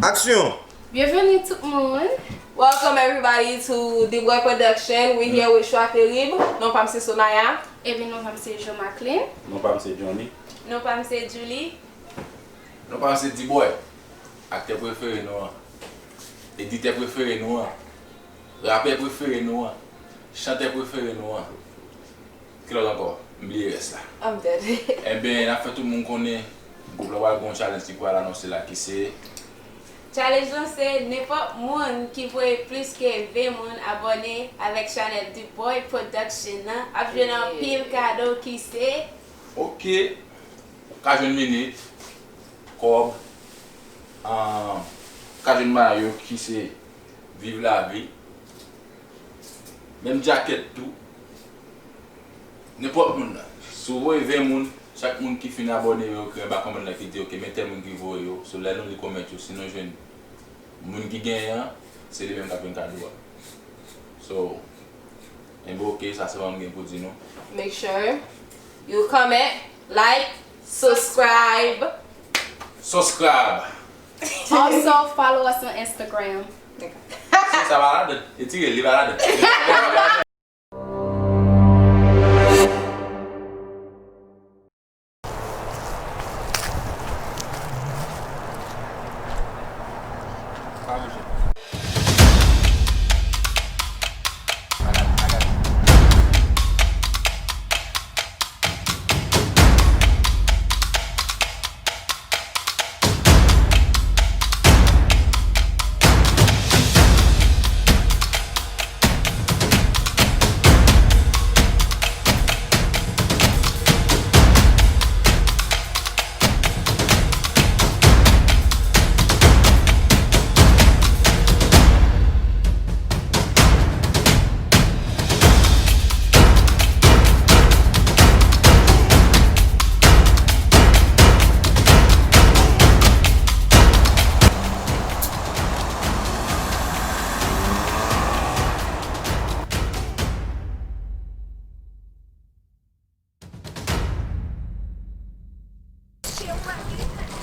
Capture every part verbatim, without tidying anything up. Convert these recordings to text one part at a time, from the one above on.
Aksyon! Byenveni tout moun! Welcome everybody to The Boy Production. We here with Chwa Terib. Non pa m se Sonaya. Epi non pa m se Jo Maclean. Non pa m se Johnny. Non pa m se Julie. Non pa m se D-Boy. Aktè prefere nou an. Editè prefere nou an. Rapè prefere nou an. Chantè prefere nou an. Ki lòt ankò? M bliye rès la. I'm dead. Enben, n ap fè tout moun konnen, gwoup la pral gen yon challenge li pral anonse la ki se. Challenge lan se nenpòt moun ki voye plis ke ven moun abòne avèk chanèl The Boy Production nan ap jwenn anpil kado ki se. Ok. Ou ka jwenn minit, kòb, ahn, ou ka jwenn mayo ki se Viv Lavi. Menm djakèt tou. Nenpòt moun nan. Si w voye ven moun, chak moun ki fin abòne yo ekri anba kòmantè ki di, ok, men tèl moun ki voye yo. So, lè nou li kòmantè yo, si nou jwenn moun ki genyen an, se li menm k ap jwenn kado a. So, enben, ok, sa se sa m gen pou di nou. Make sure you comment, like, subscribe. Subscribe. Also, follow us on Instagram. Sa pa ladan. Retire, li pa ladan.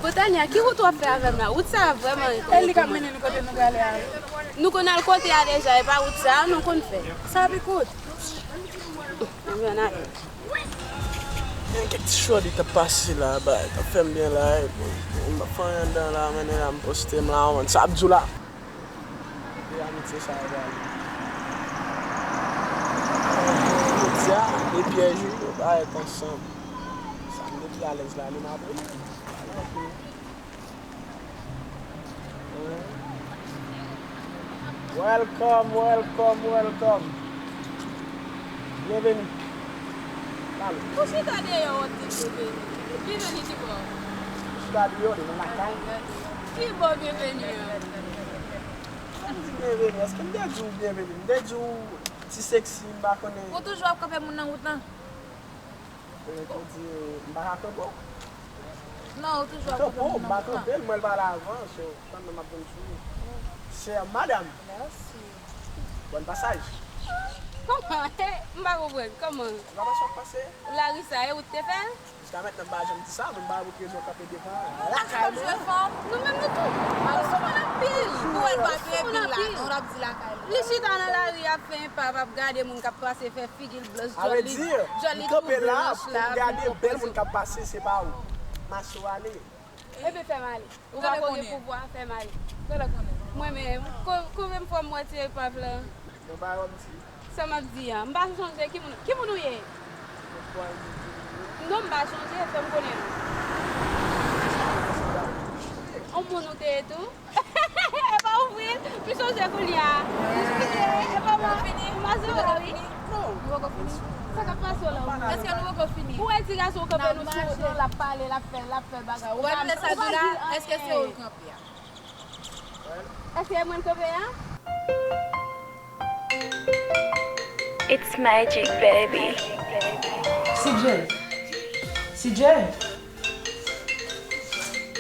Bon, Tania, ki wout w ap fè avè m la? Wout sa a vrèman enteresan. E li k ap mennen nou kote nou prale a wi. Nou konn al kote a deja, e pa wout sa a nou konn fè. Sa pi kout. Ann ale. Gen kèk ti shorty t ap pase la, bay, t ap fè m byen la, epi m pa fè anyen anndan la, mennen la, m poste m la, w konprann sa ap di w la. De amitye sa yo pral jodi a, de pyèj wi, yo parèt ansanm. Sa m te pi alèz la, li m ap ri. Welcome, welcome, welcome. Byenveni. Pale. Ou chita deyò, w ap di byenveni. Byenveni ki bò? Chita deyò, devan lakay. Ki bò byenveni an? Sa m di byenveni? Èske m te di w byenveni? M te di w ti seksi, m pa konnen. Ou toujou ap kanpe moun nan wout lan? Ou di, m pa ka kanpe w. Non, ou toujou ap kanpe moun nan wout lan. M pa kanpe l, mwen l pale avan, so, tann nan m ap vin sou ou. Chère madame. Merci. Bon pasaj. Kòman? M pa konprann. Kòman? Ou pa wè sa k pase? Lari sa, e ou te fè l? Jiska mentnan, m pa janm di sa, men m pa wè pou ki rezon w kanpe devan lakay mwen. Nou menm, nou tou. Nou soumoun anpil. Pou wè l pa byen pil la, non, l ap di lakay mwen. Li chita nan lari, ap fè enpav, ap gade moun k ap pase, fè figi l blanch, jòl li, jòl li tou blanch la, pou yo pase. Avèdi, m kanpe la pou m gade bèl moun k ap pase, se pa ou. Mache w ale. Ebyen, fè m ale. Ou pa konnen pouvwa, fè m ale. Mwen menm, ko-, konbyen fwa m wè ti epav lan? Sa m ap di a, m pa sonje ki moun, ki moun ou ye? Non, m pa sonje, fè m konnen non. On moun ou te ye tou? E pa ou vre? M sonje kounye a. E pa mwen, m a zewo la wi. Non. Nou poko fini? Sa k ap pase w la? Èske nou poko fini? Ou wè ti gason kanpe nou sou wout lan, l ap pale, l ap fè, l ap fè bagay. Ou pa, ou pa di l anyen. Èske se ou l kanpe a? Èske e mwen l kanpe a? It's magic, baby. C J. C J.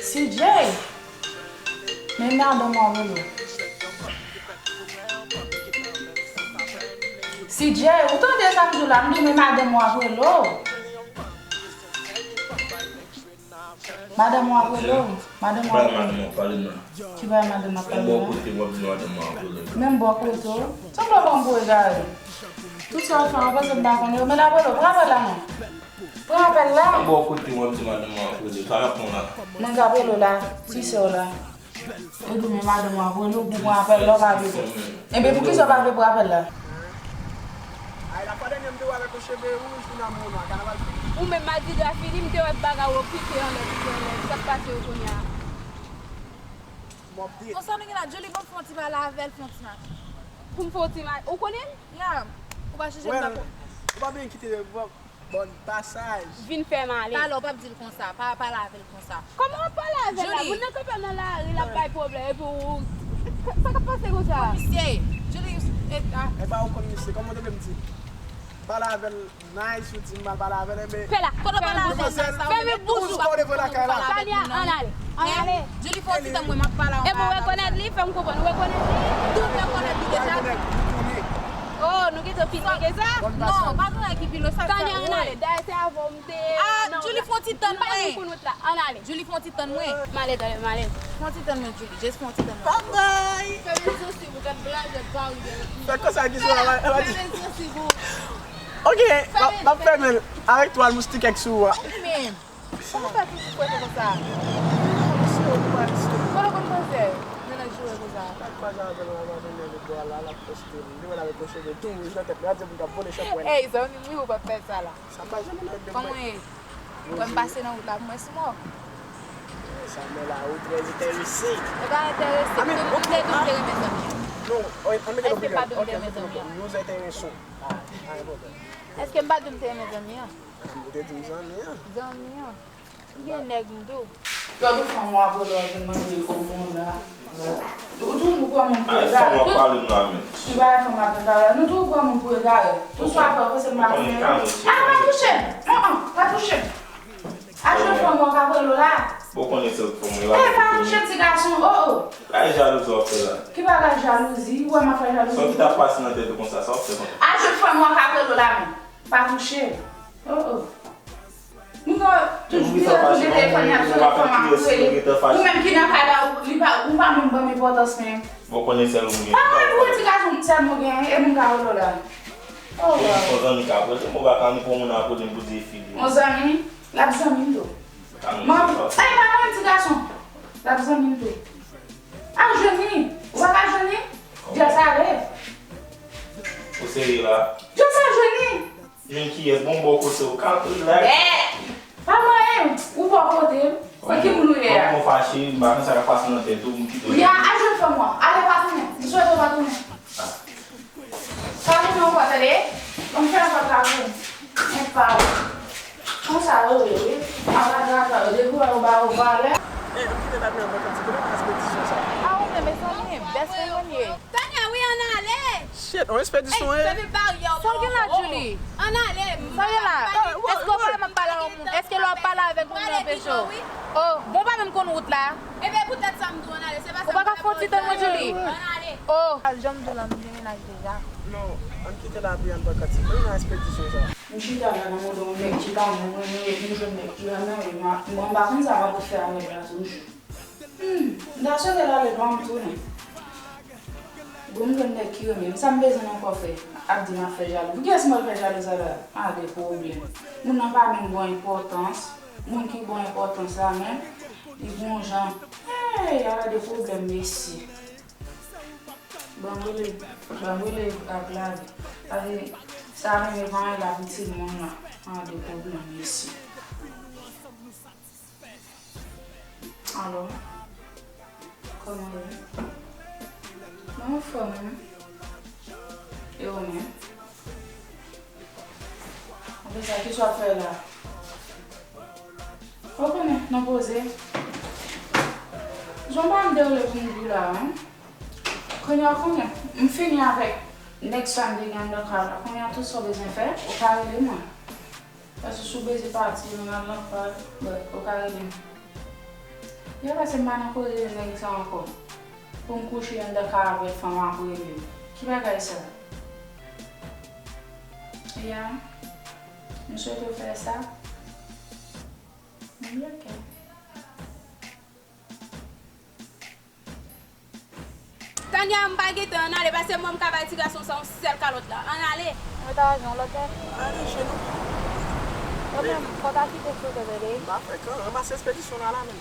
C J. Men madanm ou a rele w. C J, ou tande sa m di w la, m di w men madanm ou a rele w. Madanm ou ap rele w? Madanm ou ap rele w? Ki bagay madanm ap pale la? Menm bò kote w ap di madanm ou ap rele w. Menm bò kote w? Sanble w pran m pou egare. Tout sa w fè, w panse m pa konnen yo, men l ap rele w. Pran apèl la non. Pran apèl la. Menm bò kote w ap di madanm ou ap rele w. Sa l ap pran la? Mwen k ap rele w la, ti sè w la. Ou di men madanm ou ap rele w pou pran apèl la, w pa vle pran. Ebyen poukisa w pa vle pran apèl la? Ay, la fwa dènye m te wè avèk yon cheve wouj, kounye a m wè w nwa, kanaval fini. Ou menm, madi de a fini, m te wè bagay w okipe anlè, okipe anlè. Sa k pase yo kounye a? M update. Konsa nou gen la, Julie, ban m fè yon ti pale avè l, fè yon ti mache. Pou m fè yon ti mache. Ou konnen l? Ya. Ou pa chèche m pa. Ou pa byen kite, bon. Bon pasaj. Vin fè m ale. Talè w p ap di l konsa, pa pale avè l konsa. Kòman w ap pale avè l la? Julie. Moun nan kanpe nan lari, l ap bay pwoblèm, epi w, sa k ap pase konsa? Misye, Julie, e, a. Epa ou konn misye, kòman w te vle m di? Pale avè l nice, ou di m al pale avè l, enben. Fè la. Kote w pale avè l? Demwazèl, fèmen bouch ou. Ou pa w devan lakay la. Tania, ann ale. Ann ale. Julie, fè yon ti tan mwen, m ap pale avè l. Epi w rekonèt li, fè m konprann, ou rekonèt li? Tou rekonèt li deja. Ou rekonèt li, ou konnen. Oh, nou gentan pi lwen ke sa? Non, pa gen anyen ki pi lwen, sa. Tanya, ann ale. Dayè, se avè w m te. Ah, Julie, fè yon ti tann mwen. M pa gen pou nou la. Ann ale. Julie, fè yon ti tann mwen. M ale, tande, m ale. Fè yon ti tann mwen, Julie. Just fè yon ti tann mwen. Bye bye. Fèmen zansi w, gad blazè pa rive. Fè konsa ki sou la. Fèmen zansi w. Ok, m ap fèmen l avèk twal moustikèk sou ou a. Ou menm. Kòman w fè toujou fwete konsa? Kote w konn panse? Mennaj ou wè konsa. Sa k pase avè l la, madanm nan li bò a la, l ap poste m. Li wè l avèk yon cheve tou wouj nan tèt li, a di moun k ap vole chanpwèl. Ey, zanmi m wi, ou p ap fè sa la. Sa pa janm rive m. Kòman w ye? Ou wè m pase nan wout la pou m wè si mò. Sa mè la, ou trè enterese. Ou pa enterese. Ou te di w te renmen zanmi an. Non, ann mete nan priyè. Èske m pa di w m te renmen zanmi an? Nou enterese. Ah, pa gen pwoblèm. Èske m pa di w m te renmen zanmi an? Ou te di m zanmi an. Zanmi an. M gen nèg m tou. Gad yon fanm w ap rele w vin mande kòman w la. Ou toujou pran moun pou egare. Fanm w ap pale m la menm. Ou pa fanm ap pale la. Nou toujou pran moun pou egare. Tout sa w ap fè, ou panse m pa konnen. Ah, pa touche m. An, an, pa touche m. A jwe fanm w ap rele w la. Bon, konnen se fanm w ap. Eh, pa touche ti gason. Oh, oh. Bagay jalouzi w ap fè la. Ki bagay jalouzi? Ou wè m ap fè jalouzi? Sa ki t ap pase nan tèt ou konsa, sa w ap fè konsa? A jwe fanm w ap rele w la menm. Pa touche. Oh, oh. Nou ka toujou vire tounen telefòn nan sou telefòn ap rele. Ou menm ki nan kay la, ou, li pa, ou pa menm ban m enpòtans menm. Bon, konnen sèl ou gen. Pa mwen pou ti gason sèl mwen gen, e moun ka rele w la. Oh, wow. Yon zanmi ka rele, mwen pa ka ni pou moun ap rele m pou di e fi li. Yon zanmi, l ap zanmi m tou. Mwen, ey, pa mwen ti gason. L ap zanmi m tou. Al jwenn li. Ou pa ka jwenn li? Just ale. Ou serye la? Just al jwenn li. Jwenn kiyès? Bon, bò kote w ka relax. Eh! Pa manyen, ou bò kote m. Wè ki moun ou ye a? Kòm ou fache, m pa konn sa k ap pase nan tèt ou, m kite w. Ya, al jwenn fanm ou an. Ale, pa tounen. M swete w pa tounen. Ah. Pa tounen ankò, tande? Ban m fè yon fòt la pou ou. Men pa w. Konsa yo ye, wi. Apa drakal, depi w wè yo ba yo valè. Eh, m kite Tania anba kantite, kote nan ekspedisyon sa? A ou menm, mezanmi, bèst mwen ye. Tania, wi, ann ale. Shit, on ekspedisyon, eh. Fèmen baryè w. Sa w gen la, Julie? Ann ale. Sa w gen la? Èske w pa m ap pale a yon moun? Èske lè w ap pale avèk moun nan anpeche w? Oh, bon, w pa menm konn wout la. Ebyen, poutèt sa m di w ann ale, se pa sa. Ou pa ka fè yon ti tann mwen, Julie? Ann ale. Oh. Al, jan m di w la, m gen mennaj deja. Non, ann kite lapli, ann pran kantite. Ann nan ekspedisyon sa. M chita la nan moto yon nèg ki pa mwen, mwen, mwen, m jwenn nèg ki renmen mwen, mwen, m pa konn sa m ap fè avèk la toujou. Hmm, m ta swete l ale ban m tounen. Bon, m jwenn nèg ki renmen m, sa m bezwen ankò fè? Ap di m ap fè jalouzi. Pou kiyès mwen fè jalouzi la? A, de pwoblèm. Moun nan pa menm bon enpòtans. Moun ki bon enpòtans la menm, li gon jan. Hey, ala de pwoblèm, mesye. Ban m rele, ban m rele ak lavi. Lavi, sa menm e pa yon lavi timoun nan. An de pwoblèm, mesye. Alo? Kòman w ye? Mwen anfòm, wi. E ou menm? Apre sa, kisa w ap fè la? Ou konnen, nan poze. Jan pa m dewoule pou m di w la, wi. Kounye a, konnen, m fini avèk nèg sa m te gen anndan kay la. Kounye a, tout sa w bezwen fè, ou ka rele mwen. Paske si w bezwen pati, nou al nan kay, but, ou ka rele m. Yo, paske m pa nan koze nèg sa ankò. Pou m kouche anndan kay avèk fanm ap rele m. Ki bagay sa? Ya, m swete w fè sa. M bloke. Kounye a m pa gen tan, ann ale, paske mwen m ka bay ti gason sa yon sèl kalòt la. Ann ale. Mwen ta ajan lòt lè. Ale chez nous. Mwen menm, fò ta kite sou tè tande. M pa fè kan, ranmase espedisyon la la menm.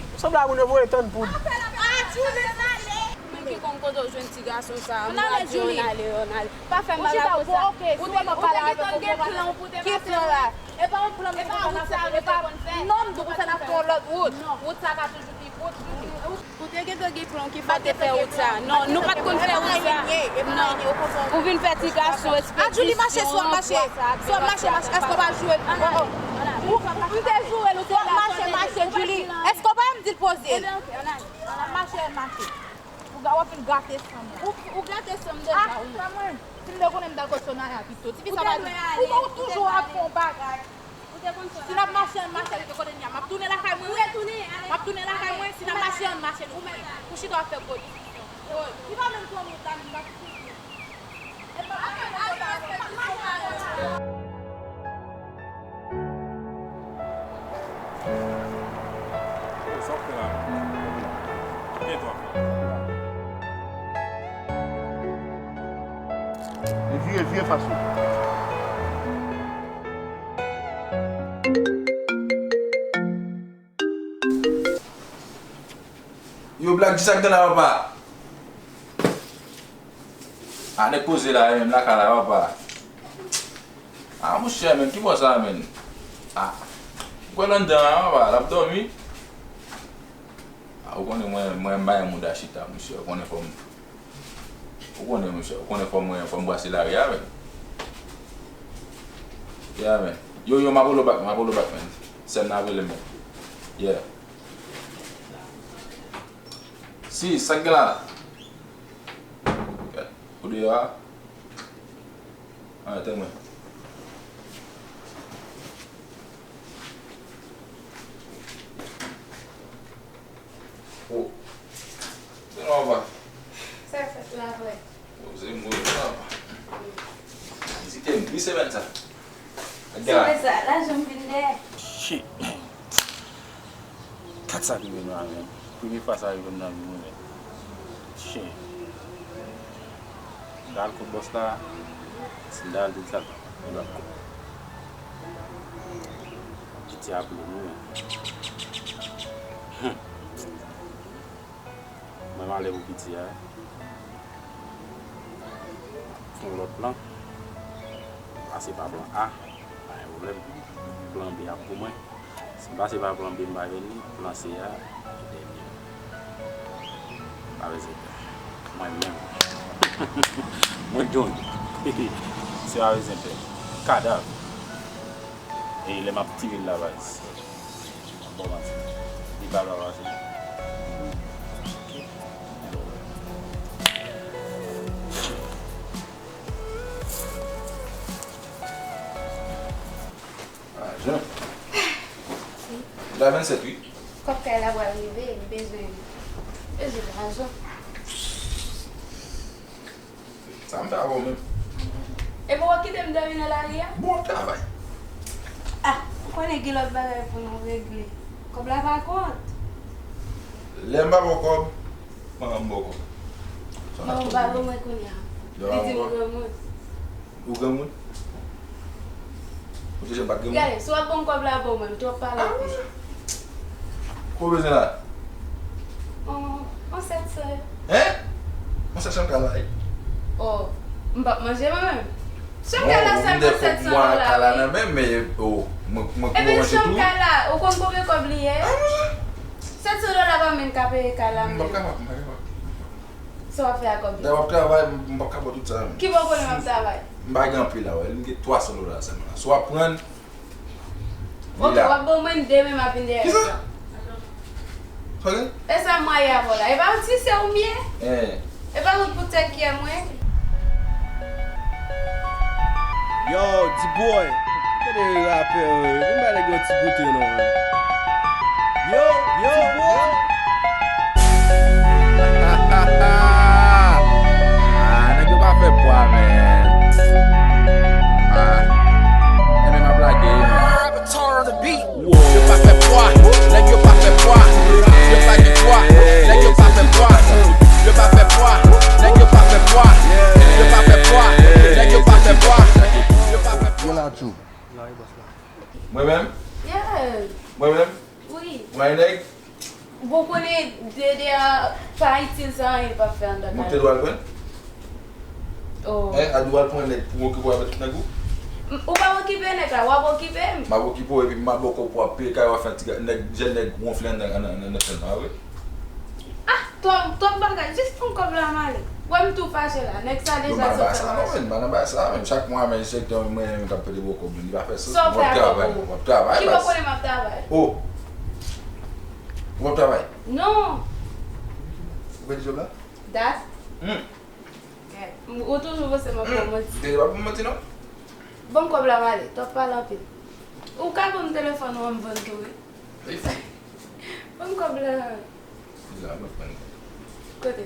Ou sanble ak moun yo voye tann poud. Men kikonk kote w jwenn ti gason sa a, m radi w, ann ale, ann ale. Pa fè m bagay konsa. Ou te, ou te gentan gen plan pou te pase. Ki plan la? E pa yon plan m te konn ap fè, e pa, non, m di w konsa n ap fè yon lòt wout. Wout sa ka toujou pi kout. Ou te gentan gen plan ki fè w te fè wout sa. Non, nou pa t konn fè wout sa. Non. Ou vin fè ti gason espedisyon. A Julie, mache, swa mache. Swa mache, mache. Èske w pa jwe? M te joure l, ou te la mache, mache, Julie. Èske w pa wè m di l poze l? Mache, mache. Ou ga-, w ap vin gate san m la. Ou, ou gate san m deja, wi. Ah, pa mwen. Si m te konnen m t al kot Sonara pito. Tifi sa pa di. Ou, ou toujou ap fè yon bagay. Si n ap mache, ann mache, rete kote n ye a. M ap tounen lakay mwen, wi. M ap tounen lakay mwen. Si n ap mache, ann mache nou tounen. Ou chita w ap fè gwo diskisyon. Li pa menm pran wout la, li pa koute. Sa w fè la menm? Byen twa. Li vire, vire fas ou. Yo, Black G, sa k gen la, papa? A, nèg poze la, menm lakay la, papa. A, monchè, menm, ki bò sa, menm? A, ou kwè l anndan a, papa, l ap dòmi? A, ou konnen mwen, mwen, m pa gen mouda chita, monchè, ou konnen fò m, ou konnen, monchè, ou konnen fò mwen, fò m brase lari a, menm. Yeah, menm. Yo, yo, m ap rele w back, m ap rele w back, menm. Sè m nan rele m, menm. Yeah. Si, sa k gen la? Ou deyò a? Ann, tann mwen. O. Se nòmal. Sa k fèt la, frè? O, se mwen, papa. Vizite m wi semèn sa. Semèn sa, lajan m vin dèyè. Shit, man. Gad sa k rive m la, menm. Premye fwa sa rive m nan vi m, wi, menm. Shit. M ta al kot bòs la, si m ta al, tout sa, m ap konnen. Piti a pou nou, menm. Mwen malè pou piti a. Fè yon lòt plan. Pase pa plan A, pa gen pwoblèm. Plan B ap pou mwen. Si m pase pa plan B, m pa jwenn li, plan C a, se dènye. Pa bezwen pè. Mwen menm. Mwen John. Se pa bezwen pè. Kadav. E lè m ap tire l la, baz. Bon, baz. Li pa lwa pase. Ajan. Wi. Deja vennsèt, wi. Kòb kay la pral rive, m bezwen, bezwen lajan. Sa m fè avè w menm? Epi w ap kite m dòmi nan lari a? Bon travay. Ah, ou konnen gen lòt bagay pou nou regle. Kòb la pa kont. Lè m pa ba w kòb, manman m ba w kòb. Sa w ap koze? Manman m ba mwen kounye a. Li di m granmoun. Ou granmoun? Ou te janm pa t granmoun? Gade, si w ap ban m kòb la, ban mwen, m twòp pale. Ah, monchè. Kòb ou bezwen la? On, on sèt san. Hein? On sèt san kay la, wi. Oh, m p ap manje mwen menm. Chanm kay la sèlman sèt san dola, wi. Kay la nan men m, men, oh, mwen, mwen koupe manje tou. Epi chanm kay la, ou konn konbyen kòb li ye? Ah, monchè. Sèt san dola pa menm ka peye kay la menm. M p ap kapab, m p ap kapab. Sa w ap fè ak kòb yo? Lè w ap travay, m p ap ka ba w tout sa menm. Ki bò kote m ap travay? M pa gen anpil la, wè. M gen twa san dola sèlman la. Si w ap pran l, li la. Ok, w ap ban mwen demen, m ap vin dèyè sa. Kisa? Sa w gen? E sa m maye avè w la. E pa yon ti sè w m ye? Eh. E pa yon poutèt ki mwen. Yo, D-Boy. Gade rapè, vin ba nèg yo ti goute non. Yo, yo, D-Boy. Ah, nèg yo pa fè pwa, man. Ah, enben m ap lage, man. Yo pa fè pwa, nèg yo pa fè pwa. Yo pa gen pwa, nèg yo pa fè Bon, konnen Dede a pa itil sa anyen, l p ap fè anndan kay la. Ou te dwe al pran l? Oh. Hein, a di w al pran nèg pou w okipe w avèk nèg ou? M- Ou pa okipe nèg la, w ap okipe m. M ap okipe w epi m ap ba w kòb pou w ap peye kay, w ap fè ti ga- nèg, jèn nèg wonfle anndan, anndan, anndan fènwa, wi. Ah, twòp, twòp bagay, jis pran kòb la m ale. Wè m tou fache la, nèg sa deja sot fè m fache. Non, m pa nan bagay sa non, men, m pa nan bagay sa, men chak mwa, men enspektè mwen, mwen k ap pede ba w kòb, li pa fè sans. Sa w fè avèk mwen? W ap travay, w ap travay, baz. Ki bò konnen m ap travay? Oh! W ap travay? Non! Ou pèdi djòb la? Das. Hmm. Ou toujou panse m ap ba w manti. Dede pa pou manti non. Ban m kòb la m ale, t ap pale anpil. Ou ka ban m telefòn ou an m vann tou wi. Ban m kòb la. Li la, mwen pran li. Kote?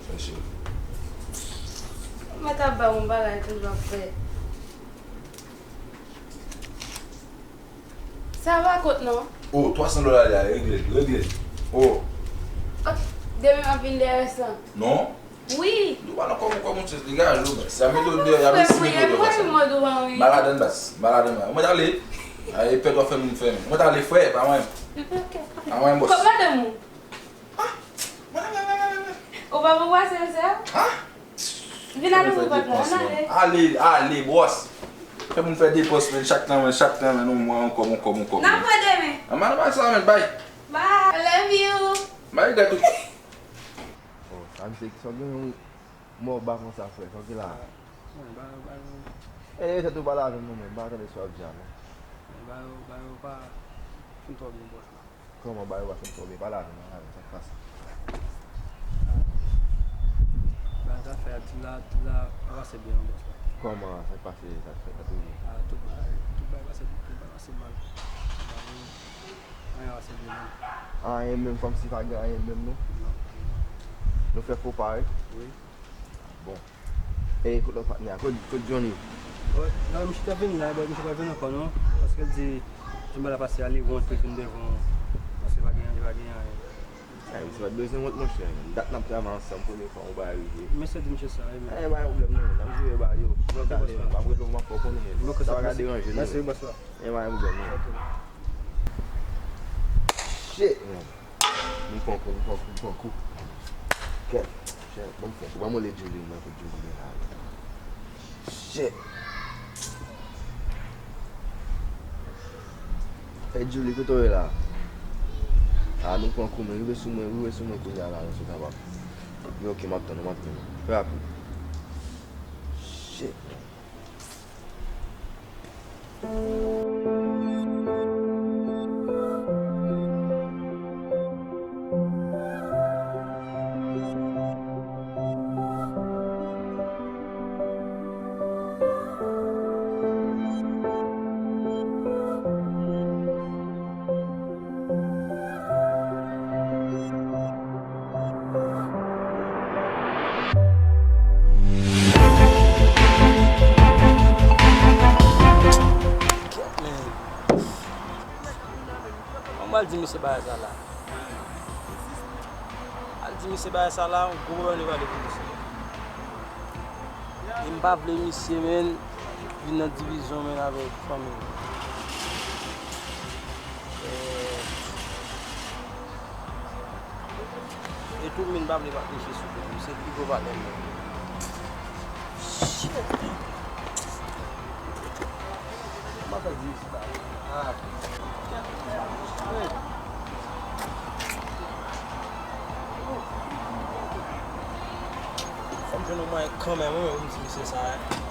Fè cheri. Mwen t ap ba w yon bagay toujou ap fè. Sa pa kont non. Oh, twa san dola li a, regle l, regle l. Oh. Ok, demen m ap vin dèyè rès lan. Non. Wi. Nou pa nan kòm ou kòm ou ti degaje w, baz. Sa mete w deyò, y ap resi mete w deyò, baz. Mwen, mwen, mwen, mwen, wi. Maladan, baz. Maladan, baz. Mwen t ale. Ay, pèt w ap fè moun fèmen. Mwen t ale, frè, pa mwen. Ok. Pa mwen, bòs. Kòb madanm ou? Ah, mwen t ale, ale, ale, ale. Ou pa pou pase, mesye? Ah? Vin ale pou pòt la, ann ale. Ale, ale, bòs. Fè moun fè depans, men, chak tan, men, chak tan, men, yon mwa, yon kòb, yon kòb, yon kòb. N ap wè demen. An, m al nan bagay sa, men, bay. Bye, I love you. Bay, gade. Oh, sa misye, sa gen yon mò ba konsa, frè, sa gen la. Mwen, ba, ba, e, tèt ou pale avè m non, men, m pa tande sa w ap di a, non. Men, ba yo, ba yo pa fin twò byen, bòs la. Kòman ba yo pa fin twò byen? Pale avè m, pale avè m, sa k pase? Ba yo ta fè a, ti la, ti la, pa pase byen, non, bòs la. Kòman, sa k pase, sa k fèt la toujou? A, tout bagay, tout bagay pase, tout bagay pase mal. Ba yo, anyen pase byen, non. Anyen menm, kòmsi pa gen anyen menm, non? Non. Nou fè fo pa, wi? Wi. Bon. E kot lòt patnè a? Kot, kot Johnny? Bon, non, misye t ap vin la, bon, misye pa vin ankò, non. Paske l di, jan bagay la pase a, li wont pou l vin devan w. Paske pa gen, pa gen anyen. Ay, misye pa t bezwen wont, monchè. Dat n ap travay ansanm, premye fwa yon bagay rive. Men sa di misye sa, wi, men. Ay, pa gen pwoblèm, non. N ap jere bagay yo. Ok, bòs la. M ap rele w, m ap fè w konnen. Ok, sa pa ka deranje nou. Mèsi, bòs la. E pa gen pwoblèm, non. Ok. Shit, man. M pran kou, m pran kou, m pran kou. Kèt, shit, ban m fè kou. Ban m rele Julie, m wè kote Julie ye la. Shit. Hey, Julie, kote w ye la? A, nou pran kou, men rive sou mwen, rive sou mwen kounye a la, nou sou kapab. Men ok, m ap tann ou, m ap tann ou. Fè rapid. Shit, man. Kèt, men. Kòman m al di misye bagay sa la? Al di misye bagay sa la, yon gwo pwoblèm li pral pou misye. E m pa vle misye, men, vin nan divizyon, men, avèk fanmi l. Eh, E tou, m pa vle pa t mesye sou kou, se pi gwo patnè m nan. Shit. Kòman fè di sa? Ah. Fò m jwenn yon mwayen kanmenm, wi, pou m di misye sa, wi.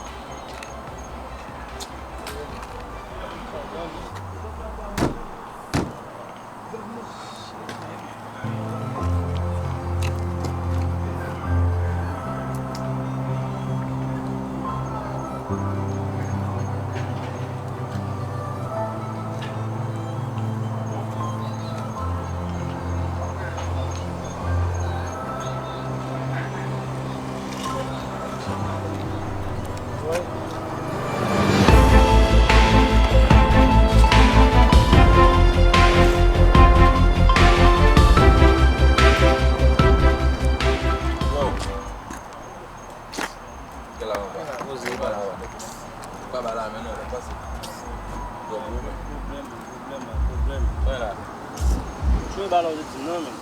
Non, men.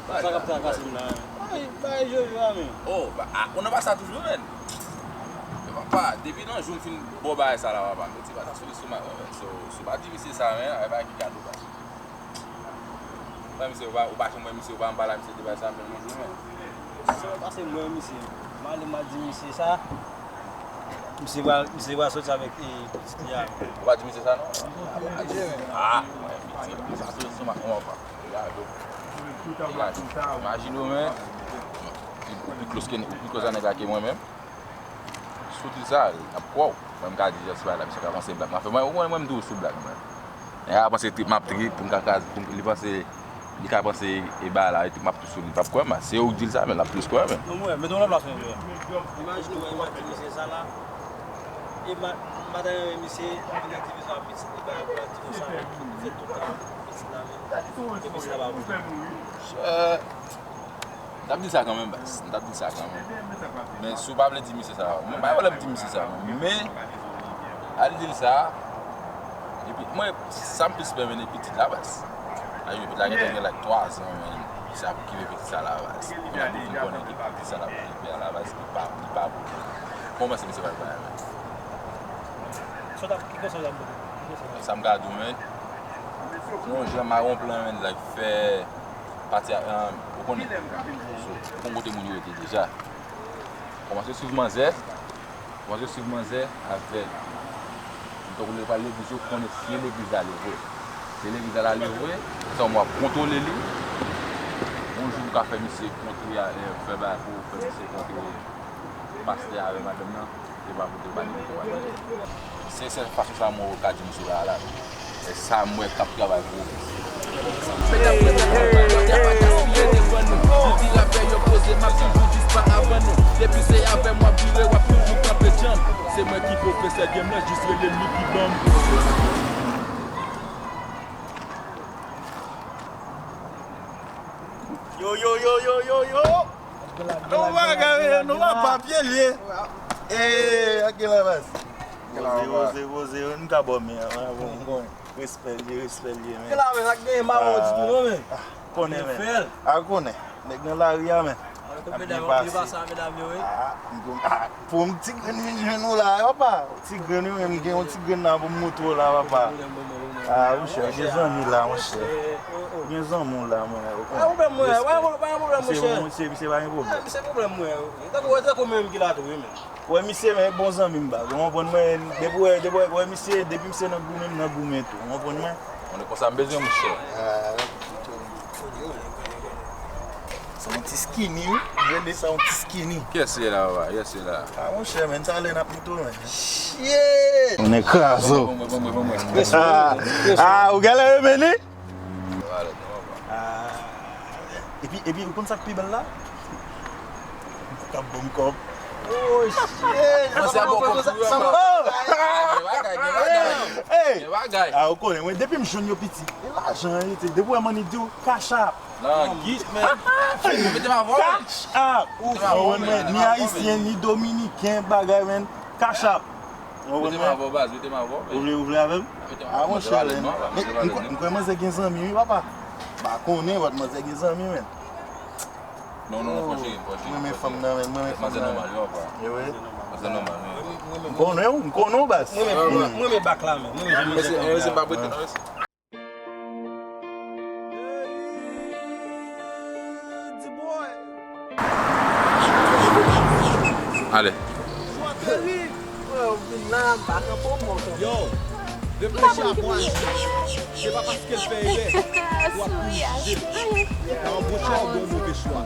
Sa k ap trakase m la, men. Ay, bay Jojo a, men. Oh, ba, a, ou nan pa sa toujou, men. Men papa, depi nan jou m fin bo bagay sa la, papa, mete pata sou lestomak mwen, men. So, si w pa di misye sa, men, ay bagay ki gade w, papa. Mwen, misye, ou pa, ou pa janm wè misye, ou pa janm pale a misye de bagay sa, men, mwen di, men. Sa pase mwen, misye. M ale, m al di misye sa. Misye pral, misye pral soti avèk, e, pitit li a. Ou pa di misye sa, non? Ah, mwen, misye, sa sou lestomak mwen, papa. Gade w. Gade w. Imajine w, men. Ou pi close ke, ou pi close a nèg la ke mwen menm. Si w di sa, l ap kwè w. Mwen, m ka di, jès pa la, misye ka panse blag. Mwen, mwen, mwen, mwen, m tou sou blag, mwen. Nèg la panse trip m ap trip, pou m ka, ka, pou m, li panse, li ka panse e bagay la, e trip m ap trip sou li. L p ap kwè m, se ou k di l sa, men l ap plis kwè, men. Non, mwen, mete w nan plas mwen, frè. Imajine w, imajine misye sa la. E ma, m pa ta renmen misye, vin nan divizyon ap pitit li, ba, ba, di konsa, men, li fè tout tan pitit la, men, e pitit la pa bon. Chè. M t ap di sa kanmenm, baz. M t ap di sa kanmenm. Men si w pa vle di misye sa, mwen pa gen pwoblèm di misye sa. Men, al di l sa. Epi, mwen, sa m plis pè, men, e pitit la, baz. Ay, pitit la gentan gen, like, twa zan, men. Sa pou ki pitit sa la, baz. Kounye a pou vin konnen ki pitit sa la, men, la, baz, li pa, li pa bon. Kòman se misye pral bay, men? Sa w t ap, ki konsèy w t ap ban? Sa m ka di w, men. Se yon jan mawon plan, men, like, fè Pati a, um, ou konnen. So, ou konn kote moun yo rete deja. Kòmanse swiv manzè. Kòmanse swiv manzè avè l. Tankou lè l pral legliz, ou konnen si legliz la ale vre. Si legliz la ale vre, sa w ap kontwole li. Yon jou ou ka fè misye kontre a, eh, fè bagay pou ou, fè misye kontre pastè avè madanm nan. Yo pa pote, yo pa nèg, yo pa nèg. Se sèl fason sa mwen wè ka di misye bagay la. E sa m wè k ap travay pou ou. Medam, yo pa gaspiye devan nou. Yo di lapè yo poze, m ap toujou jis pa avan nou. Depi se avè m w ap vire, w ap toujou kanpe djanm. Se mwen ki pwofesè game nan, jis rele m, li ki ban m. Yo, yo, yo, yo, yo, yo! Nou bagay, nou an papye l ye. Ee, ak gen la baz. Poze, poze, poze, nou ka bò men an, bon, bon. Respè l ye, respè l ye, men. Gen la men, ak gen mawon di tou non, men. Konnen, men. A, konnen. Nèg nan lari a, men. Ap byen pase. Ah, pou m ti grenn vin jwenn ou la, papa. Ti grenn, wi, men m gen yon ti grenn nan pou m montre w la, papa. Ah, monchè, gen zanmi la, monchè. Gen zanmi w la, monchè. Pa gen pwoblèm, monchè. Pa gen pwoblèm, monchè. Misye, misye, misye pa gen pwoblèm. Misye pwoblèm, mwen. Tankou, tankou mwen menm ki la tou, wi, men. Wè, misye, men, bon zanmi m, baz. Ou konprann mwen, depi wè, depi wè, wè, misye, depi misye nan goumen, m nan goumen tou. Ou konprann mwen? Mwen, konsa m bezwen, monchè. Ah, Se yon ti skinny, wi. M rele sa yon ti skinny. Kiyès se la, papa? Kiyès se la? Ah, monchè, men, talè n ap monte w, men. Shit! On est krazo. Bon, bon, bon, bon, bon, bon. Ah, ah, ou genlè renmen li? Ah, epi, epi, ou konn sa k pi bèl la? Ou ka ban m kòb. Oh, shit! Mwen se a bò kòb tou, yo, papa. Gen bagay, gen bagay. Gen bagay. Ah, ou konnen, mwen, depi m jwenn yo piti, e lajan, wi, depi w wè manmi di w, cash app. Nan git, men. Mete m avè w, men. Cash app. Ou konprann mwen, ni ayisyen, ni dominiken, bagay, men. Cash app. Ou konprann mwen? Mete m avè w, baz, mete m avè w, men. Ou vle, ou vle avè m? Mete m avè w, mete m avè w, men. M kwè manzè gen zanmi, wi, papa. Pa konnen, but manzè gen zanmi, men. Non, non, non, fò jere, fò jere. Mwen renmen fanm nan, men, mwen renmen fanm nan. Manzè nòmal, wi, papa. E wi. Manzè nòmal, wi. M konnen w, m konnen w, baz. Mwen renmen, mwen renmen bak la, men. Mwen renmen jan manzè kanpe a. Mesye, mesye, pa prete, non, mesye. Ale. Yo, reflechi a bwaz. Se pa paske l fè erè, w ap pou jije. Nan yon bon chwa, w gen yon move chwa.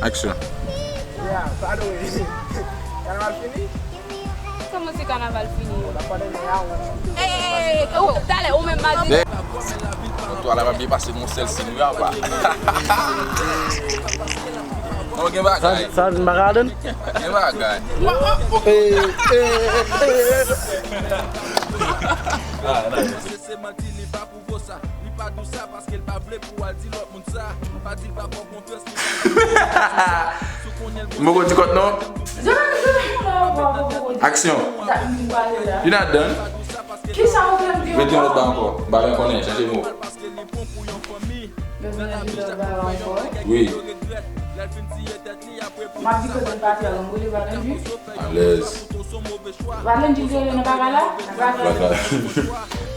Aksyon. Kòman se kanaval fini? Ey, talè, ou menm maten. Kontwa la pa byen pase, gon sèl si nou apa. Non, gen bagay. Sa, sa, m pa ka atann. Gen bagay. Ey, ey, ey, ey. Se, se manti, li pa pwouve w sa. Li pa di w sa paske l pa vle pou w al di lòt moun sa. Pa di l pa fè w konfyans, li pa di w sa. Si w konnen l gon sèl. M poko di kòt non. Aksyon. You not done. Kisa ou vle m di ankò? Mete yon lòt bagay ankò. M pa gen konnen, chanje mo. Mwen vin di lòt bagay ankò. Wi. M ap di kote m pati a, m rele Valenjis. Alèz. Valenjis rele nan bagay la? Nan bagay la. Bagay.